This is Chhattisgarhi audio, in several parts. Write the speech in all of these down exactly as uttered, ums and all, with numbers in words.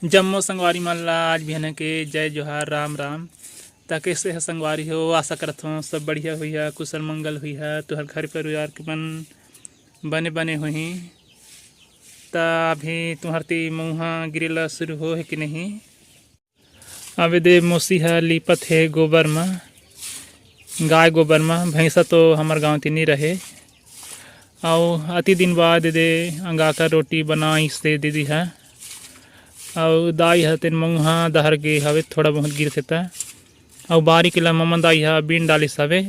जम्मो संगवारी मन ला आज बिहान के जय जोहार, राम राम। त कइसे ह संगवारी हो? आशा करत हों सब बढ़िया होइहा, कुशल मंगल होइहा, तुहर घर परिवार के मन बने बने होही। त अभी तुहर ती मउहा गिरे ला शुरू हो हे कि नहीं? अबे दे मौसी ह लीपत हे गोबर म, गाय गोबर म। भैंसा तो हमर गांव ती नी रहे। अउ अति दिन बाद दे अंगाकर रोटी बनाइस दे दीदी ह। अउ दाई ह तेन मउहा डहर गे हवे, थोड़ा बहुत गिरथे त। अउ बारी के ला ममन दाई ह बीन डालिस हवे।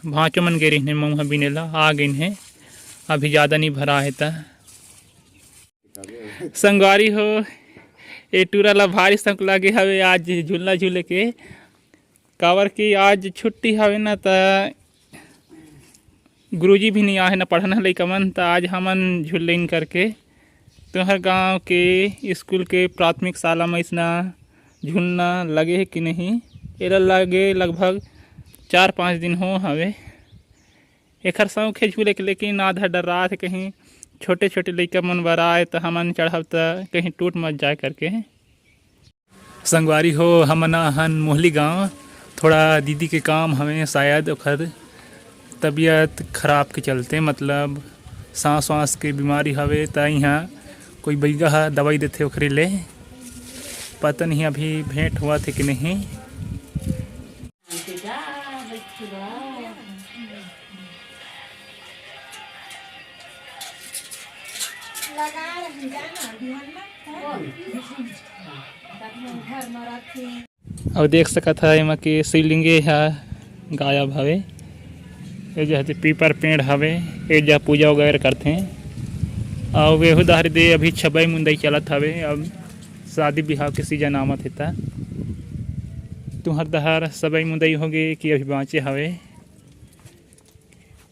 भांचो मन गे रहिन हे मउहा बीने ला, आ गइन हे। अभी जादा नी भरा हे त। संगवारी हो, ए टूरा ला भारी शौक लागे हवे आज झूलना झूले के, काबर कि आज छुट्टी हवे ना, त गुरुजी भी नहीं आहे ना पढ़ना लइका मन, त आज हमन झूल लेन करके। तुहर गांव के स्कूल के प्राथमिक शाला में इसना झूलना लगे हे कि नहीं? एला लगे लगभग चार पाँच दिन हो हवे। एखर शौक हे झूले के, लेकिन आधा डर्रात हे, कहीं छोटे-छोटे लइका मन बर आए त हमन चढ़ब त कहीं टूट मत जाए करके। संगवारी हो, हमन आहन मोहली गांव, थोड़ा दीदी के काम हवे, शायद ओखर तबीयत खराब के चलते, मतलब सांस वांस के बीमारी हवे, त इहाँ कोई बइगा ह दवाई देथे ओखरे ले। पता नहीं अभी भेंट होवत हे कि नहीं। अउ देख सकत ह एमा के शिवलिंगे ह गायब हवे। ए जहाँ ते पीपर पेड़ हवे, ए जहाँ पूजा वगैरह करथे। अउ एहू डहर दे अभी छबई मुंदई चलत हवे। अब शादी बिहाव के सीजन आवत हे त तुहर डहर सबई मुंदई होगे कि अभी बाँचे हवे?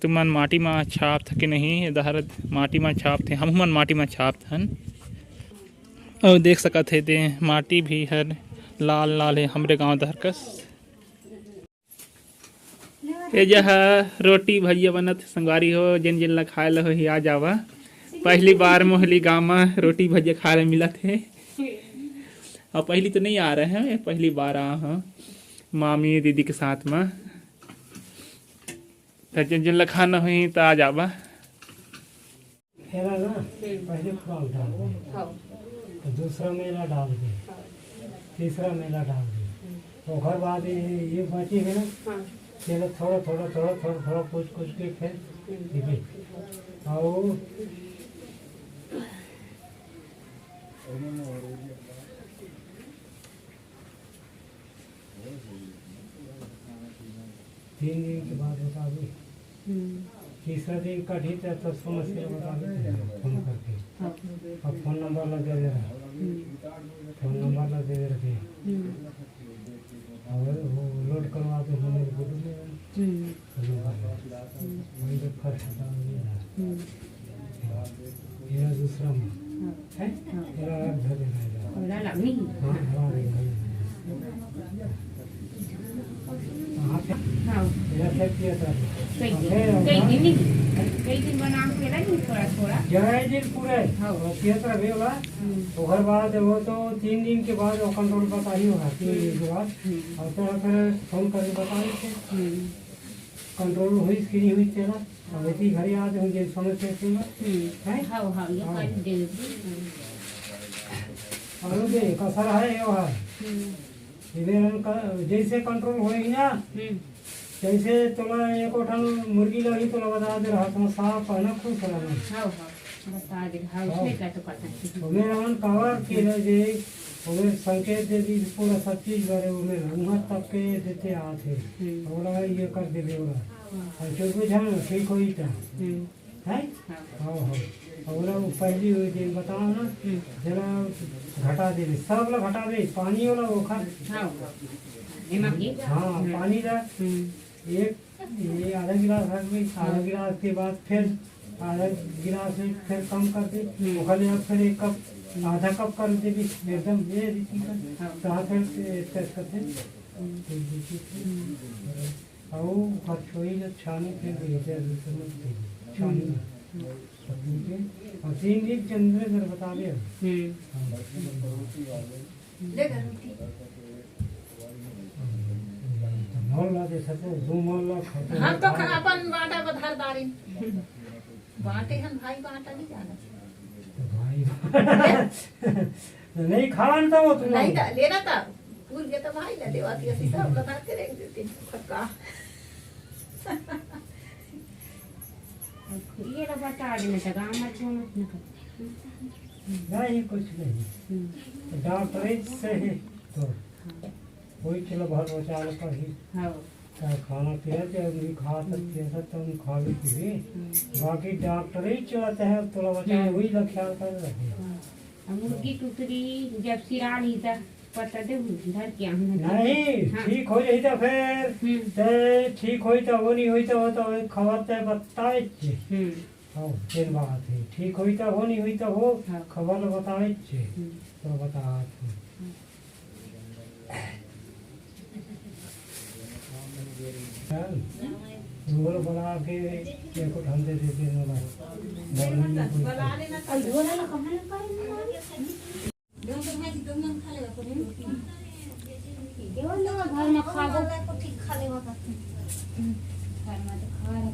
तुमन माटी मा छापत के नहीं? ए डहर माटी मा छापथे, हमहू मन माटी मा छापथन। अउ देख सकत हे ते माटी भी हर लाल लाल हे हमरे गांव डहर कस। ए जहा रोटी भजिया बनत हे संगवारी हो, जेन जेन ला खाए ला होही आ जावा। पहली बार मोहली गांव मा रोटी भजिया खाए ला मिलत हे। अउ पहली तो नहीं आ रहे हैं, पहली बार आ हूँ मामी दीदी के साथ मा। त जेन जेन ला खाना होही त आ जाबा। एला ना पहले खुराक डाल दे, हाँ। तो दूसरा मेला डाल दे, हाँ। तीसरा मेला डाल दे। ओकर बाद ये, ये बची है ना, हाँ। तेला थोड़ा थोड़ा थोड़ा थोड़ा थोड़ा कुछ कुछ के फिर हम्म। दीदी। और तीन दिन के बाद बताबे। हम्म। तीसरा दिन कटही त, त समस्या बताबे फोन करके। हाँ। अब फोन नंबर ला दे दे रहा। हम्म। फोन नंबर ला दे दे रखे। हम्म। और वो लोड करवा दे हमने गुड्डू में। हम्म। वही तो फर्स्ट काम ये है। हम्म। ये दूसरा में। हाँ। है? हाँ। पूरा अर्घ देना है। पूरा लावनी। हाँ, हाँ, हाँ, हाँ। हाँ। हाँ। ये सब किया था। कई दिन, कई दिन नहीं। कई दिन बना के ला नहीं, थोड़ा, थोड़ा। ग्यारह दिन पूरे। हाँ। और किया था अभी वाला। हम्म। ओकर बाद वो तो तीन दिन के बाद वो कंट्रोल बताई होगा, तीन दिन के बाद। हम्म। और फिर, फिर फोन करके बता देते। हम्म। कंट्रोल होइस कि नहीं होइस तेला, अब इसी घरे आ जाऊँ, जे समझ से सुन। हम्म। हैं? हाँ, हाँ, ये हाँ। कर दे। और ये कसर है, ये है। हम्म। इधर हम क-, जैसे कंट्रोल होई ना, हम्म। जैसे तोला एक ठन मुर्गी लगी, तोला बता दे रहा, तुम साफ है ना, खुश रहना। हाँ, हाँ। बता दे, हाँ, हाँ। उसमें क्या तो कर सकते हैं। ओमे हमन काबर के ल जे, ओमे संकेत दे दी, पूरा सब चीज बारे ओमे उहाँ तक के देते आत हे। हम्म। ओला ये कर देबे ओला। हाँ। और जो बुझा ना, ठीक होई त। हम्म। हैं? हाँ। हाँ, हाँ। और ओला वो पहली वो दिन बताओ ना, हम्म। जरा घटा देबे, सब ला घटा दे, पानी वाला वो खा। हाँ। एमा की? हाँ, हम्म। पानी ला हम्म। एक ये आधा गिलास रख दे, आधा हाँ। गिलास के बाद फिर आधा गिलास में फिर कम कर दे, हम्म। ओकर ले अब फिर एक कप, आधा कप कर दे भी एकदम ये रीति का, हाँ। तो हाथ में से टेस्ट करते हैं। हम्म। हम्म। और हथौड़ी जब छानी फिर भी इधर उधर मत कीजिए। छानी। हम्म। और तीन दिन के अंदर अंदर बता दे। हम्म। हाँ। ले घर रोटी। मोल ला दे सको, दो मोल ला खाते हम तो खा अपन बांटा बधार दारी। बांटे हम भाई बांटा नहीं जाना। तो भाई नहीं खान तो वो तुम नहीं था, लेना था। भूल गया तो भाई ला देवा थी, ऐसी सब बता के रख देते हैं। पक्का। ये ला बता देना था, गाँव में क्यों मत निकल। नहीं, कुछ नहीं। हम्म। डॉक्टरी से ही तो हाँ। कोई चलो बहुत बचाव कर ही। हाँ। चाहे खाना पीना, चाहे उनकी खा सकती है, सब तो हम खा भी पी। हम्म। बाकी डॉक्टरी चलते हैं, थोड़ा बचाव हम्म। वही ला ख्याल कर रहे हैं। हाँ। और मुर्गी टुकड़ी जब सिरा ली था, पता दे धर के आऊँ। नहीं, हाँ। ठीक हो जाई तो फिर, हम्म। ते ठीक होई तो वो, नहीं होई तो वो तो खबर ते बतावे छे। हम्म। हाँ, फिर बात है। ठीक होई तो वो, नहीं होई तो वो हाँ। खबर बतावे छे। हम्म। तो बता। हम्म। बोल बना के एक ठंडे दे दे ना। और झोला ला कहाँ लगा है? केवल लोग घर में खाबो। घर में तो खा रहे।